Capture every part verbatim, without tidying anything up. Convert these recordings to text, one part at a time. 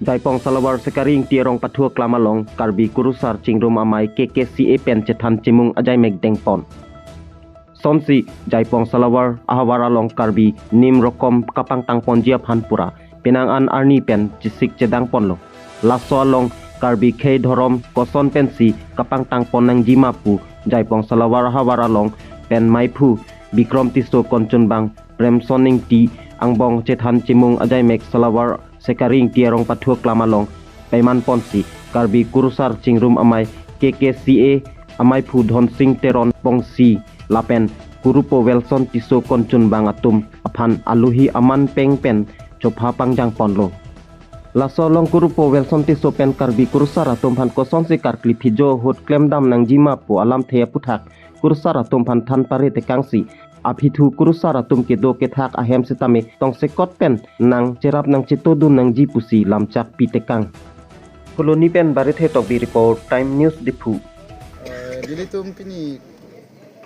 Jaipong Salawar Sekari Ingti arong pathu aklam along Karbi Kurusar Chingrum Amei K K C A pen chethan chimung ajaimek dengpon. Sonsi Jaipong Salawar ahavar along Karbi nim rokom kapangtangponji aphan pura penang an arni pen chesik chedangponlo. Laso along Karbi khei dhorom koson pensi kapangtangpon nangji ma pu Jaipong Salawar ahavar along pen meiphu Bikrom Tisso, konchunbang Premson Ingti angbong chethan chimung ajaimek Salawar Sekari Ingti arong pathu aklam along paimanponsi Karbi Kurusar Chingrum Amei K K C A ameiphu Dhonsing Teron Pongsi lapen Kurupo Wilson Tisso, konchunbang atum aphan alohi aman peng pen chopha pangjangponlo. Laso along Kurupo Wilson Tisso pen Karbi Kurusar atum aphan kosonsi karkli phijo ahut klemdam nangji ma pu alamthe aputhak Kurusar atum aphan than pare tekangsi aphi thu Kurusar atum kedo kethak ahem sitame tongsekot pen nangcherap nangchetodun nangji pusi lamchak pi tekang. Phuloni pen Barithe Tokbi report, Time News Diphu. Eh, nelitum pini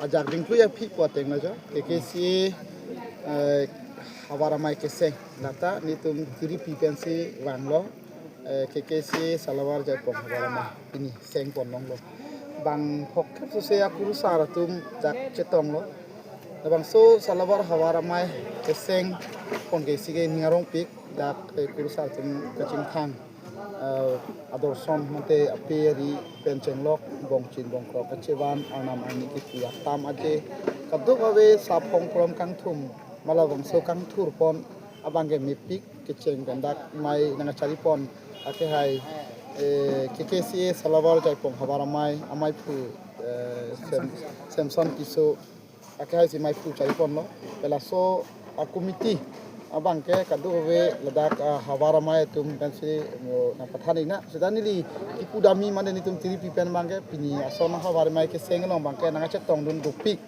ajak dingpui aphi pu ateng lo jo. K K C A, eh, havar amei keseng. Lata nelitum tiripi pensi vanglo. Eh, K K C A Salawar Jaipong havar amei pini sengpon longlo. Bang phokep sose akurusar atum jak chetonglo. Labangso Salawar havar amei kesengpon ke sige ning arongpik dak, eh, kurusar atum kachingthang, eh, adorson mate ape ari pen chenglok, bongchin bongkrok kachevan, arnam arni kipu atam aje, kadokave saphong prom kangthum, ma labangso kangthurpon abang ke mepik kecheng pen dak mei nangcharipon akehai, eh, K K C A Salawar Jaipong havar amei, ameiphu, eh, Sem-, Samson Tisso, akehai si meiphu chariponlo. Pelaso a committee abang ke kadokave ladak, ah, havar amei atum pensi, oh, nangpathan ikna. Seta neli kipudamji mane nelitum tiripi pen abang ke pini ason havar amei keseng along abang ke nangchetongdun dopik.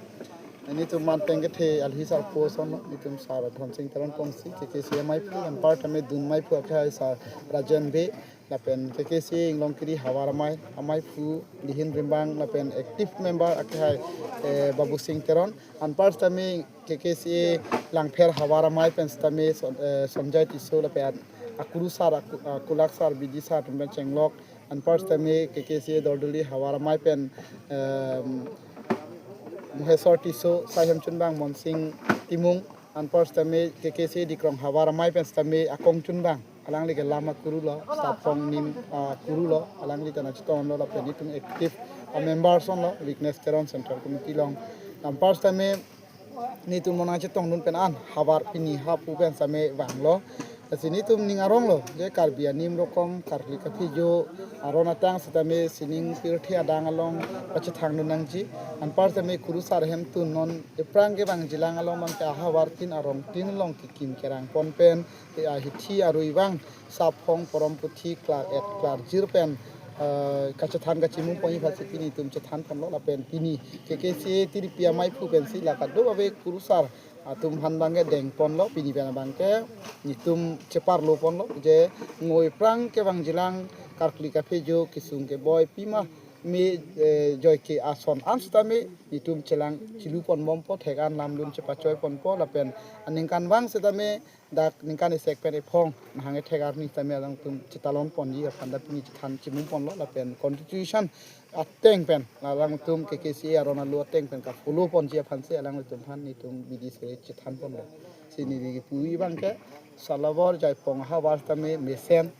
Nelitum man pen kethe alhi sarpo ason, nelitum Sar Dhonsing Teron Pongsi, K K C A ameiphu, anparta me dun meiphu akehai Sar Rajen Bey, lapen K K C A Inglongkiri havar amei, ameiphu Lihin Rimbang, lapen active member akehai, eh, Babu Sing Teron, anparta me K K C A Langpher havar amei pen sitame Son-, eh, Sonjay Tisso, lapen akurusar, aku-, akulaksar, bidisar atum pen chenglok, anparta me K K C A Dorduli havar amei pen, em, Mohesor Tisso, saihem chunbang Monsing Timung, anparta me K K C A Dikrong havar amei pen sitame akong chunbang, alangli ke lam akuru lo, saphong nim akuru lo, alangli ta nangchetonglo, lapen nelitum active a member asonlo, Witness Teron Central Committee along. Anparta me nelitum non nangchetongdun pen an havar pini hapu pen sitame vanglo. Lasi nelitum ning aronglo je Karbi anim rokom karkli kaphijo aron atang sitame sining pirthe adang along pachethangdun nangji. Anparta me kurusar ahemtun non ephrang kevangjilang along abang ke ahavar tin arong tin along kekim kerangpon pen, eh, ahithi arui vang saphong porom puthi klar-et klarjir pen, eh, kachethan kachimungponji aphansi pini nelitum chethanponlo, lapen pini K K C A tiripi ameiphu pensi la kadokave kurusar atum aphan abang ke dengponlo, pini pen abang ke nelitum cheparloponlo je ngoi ephrang kevangjilang karkli kaphijo kesung keboi pima me, eh, joike ason an sitame nelitum chelang cheluponbompo, thek an lamdun chepachoiponpo, lapen aningkanvang sitame dak ningkan isi pen ephong nahang ethek arni sitame alangtum chetalonponji aphan dak pini chethan chimungponlo, lapen constitution ateng pen alangtum K K C A aron alu ateng pen kafollowponji aphansi alangtum aphan nelitum bidi sere chethanponlo. Si neli kipuji abang ke Salawar Jaipong havar sitame mesen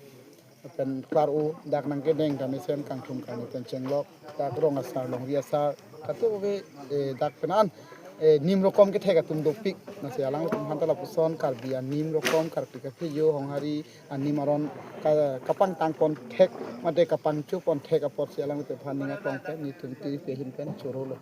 pen klar-o, dak nangkedeng kami sen kangthum kangni pen chenglok, dak rong asar longri asar, kadokave, eh, dak pen an, eh, nim rokom kethek atum dopik. Lasi alangtum aphan ta lapuson Karbi anim rokom karkli kaphijo honghari anim aron ka-, kapangtangpon thek mate kapangchopon thek apotsi alangtum aphan ning atong pen nelitum tiripi ahin pen chorolo.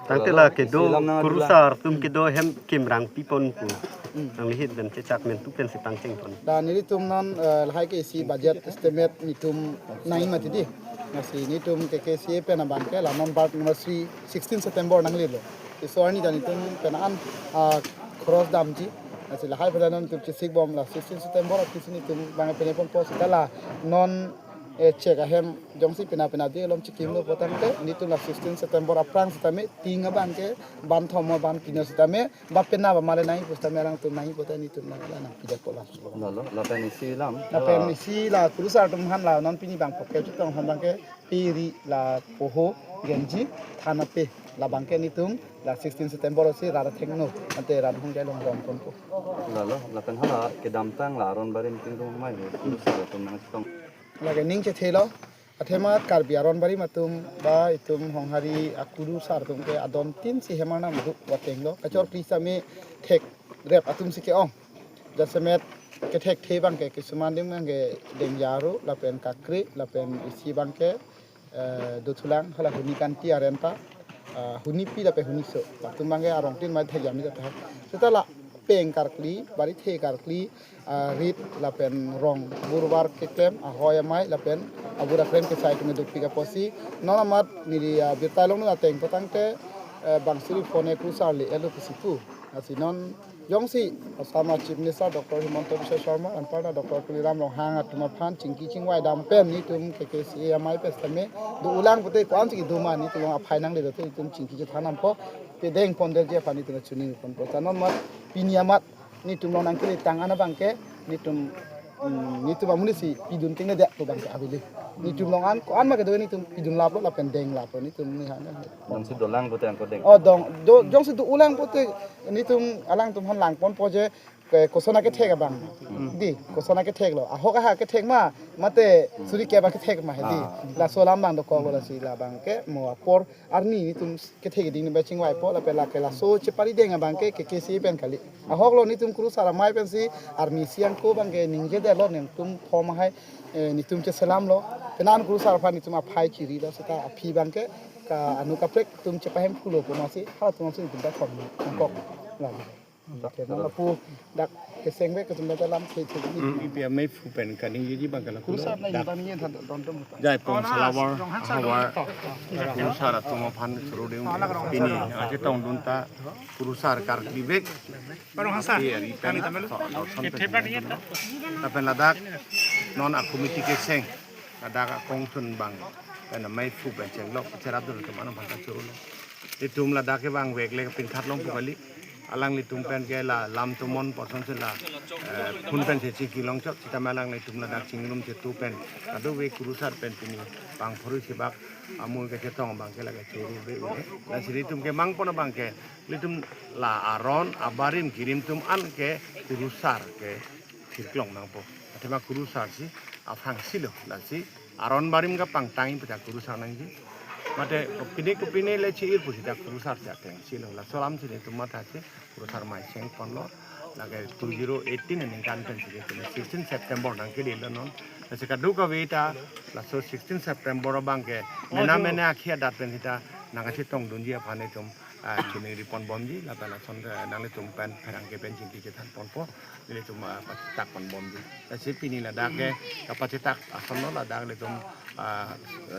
Tangte la kedo, isi lam nang kurusar atum kedo hem kimrang pipon pu. Hmm. Nanglihit pen chechak men tu pensi pangchengpon. Dan nelitum non, eh, lahai ke isi budget estimate nelitum nangji mati di. Lasi nelitum K K C A pen abang ke la non bart number three, sixteen September nanglelo. Iso arni dan nelitum pen an, ah, cross damji. Lasi lahai pen non nelitum chesikbom la sixteen September aphi si nelitum abang pen ponpo seta la non Eh, chek ahem jongsi pina pina di alom chikimlo putangte, nitum la sixteen September aphrang sitame, ting abangke, ban thom ban pino sitame, ba pina ba male nangji pusitame, alangtum nangji pute nitum nang la nangpidetpo la. Lalo, lapen isi alam. Lapen isi la kurusar atum aphan la non pini bang poke chutong aphan abangke, pe ri la poho genji than ape, la abangke nitum la sixteen September si rat athengno, ante rat hong jai long rom ponpo. Lalo, lapen hala kedamtang la aron barim tingrumai ho, kurusar atum nangchetong. Lake ning chethelo, athema Karbi aron barim atum ba itum Honghari akurusar atum ke adon tin si hem arnam duk vatenglo. Kachor kli sitame thekrep atum si ke-ong. Jasemet kethekthe abangke kisuman adim abangke Dengjaru, lapen Kakri, lapen isi abangke, eh, dothulang, hala Huni Kanti arenta, ah, Huni pi lapen Huni so. Latum abangke arong tin mai thek jami ta. Seta la peng karkli, barithe karkli, ah, rit lapen rong burbar keklem, ahoi amei lapen abura klem kesai keme dukpik apotsi. Non amat neli, ah, birta longdun ateng putangte, eh, bang suri phone kurusar le elo pusi pu. Lasi non jongsi Assam Chief Minister Doctor Himanta Biswa Sarma, anparta Doctor Tuliram Ronghang atum aphan chingki chingvai dam pen nitum K K C A amei pen sitame do-ulang pute ko-ansi kedo ma nitum aphai nangle dote nitum chingki chethan dampo, pedeng pon derji aphan nitum chini ponpo. Ta non amat pini amat nitum along nangkele tang an abangke nitum, mm, nitum amonit si pidun tengne det pu abangke avele. Nitum along an ko-an ma kedo nitum pidun laplo lapen deng laplo nitum ni han. Jongsi dolang pute angko deng. Oh, dong, do, jongsi do-ulang pute nitum alangtum aphan lang ponpo je, ke, koson akethek abang. Di, koson aketheklo. Ahok aha kethek ma, mate suri kep akethek ma, di. Ah. Laso alam abang dokoklo lasi la abangke mo apor arni nitum kethek ding ni ba chingvaipo lapen lake laso chepari deng abangke K K C A pen kali. Ahoklo nitum kurusar amei pensi arni si angko abangke ningjedetlo nitum phom ahai, eh, nitum cheselamlo. Penan kurusar aphan nitum aphai chirilo seta aphi abangke ka anu kaprek atum chepahemphulo pu masi halatum si nitum ta thom nangkok. Lalo. Oke, non lapu dak keseng ve kesung dak lam the the ni. Hmm, ipi ameiphu pen kaningjeji abangke la kurusar na dak. Jai pong salawar, havar, kurusar atum aphan choro ding pini, achetongdun ta kurusar karkli vek. Barong hasa. Iya, ri pen, kami tamelo. Lapen ladak non a committee keseng ladak akongsun abang pen ameiphu pen chenglok cherapdun atum anam aphan ta chorolo. Itum ladak kevang vek le pinkhat longpo kali. Alanglitum pen ke la lam tomon porson si la, eh, phun pen si chingki longchot sitame alanglitum ladak chingrum chetu pen kadokave kurusar pen pini bang phorui si bak amui kachetong abangke lake choro ve. Lasi itum kemang pon abangke ilitum la aron abarim kirim atum an ke kurusar ke thirklong nangpo. Athema kurusar si aphrang silo lasi aron barim kapangtang pu ta kurusar nangji. Mate kopine kopine le chi-ir pusita kurusar si atheng silo. Laso alam si nitum matha si kurusar amei cheng ponlo. Lake two zero eighteen aningkan pen si nitum sixteen September nangkele lo non. Lasi kadokave ta laso sixteen September abangke mena mena akhi adat pen sita nangkachetongdunji aphan itum, ah, chini ri ponbomji, lapen lason, eh, nanglitum pen pherangke pen chingki chethan ponpo, nelitum, ah, pachetak ponbomji. Lasi pini ladak ke kapachetak asonlo ladak ilitum, ah,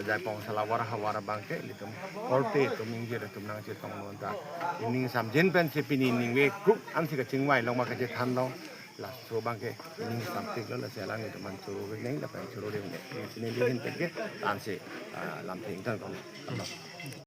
jai pong salawar havar abangke ilitum korte atum ingjir atum nangchetongdun ta. Ining samjin pensi pini ningve kruk ansi kachingvai long ma kachethan long. Laso abangke ining samtik lo lasi alanglitum aphan choro vek nang lapen choro ding nang. Pini neli ahin penke ansi, ah, lamthe ingtang kong.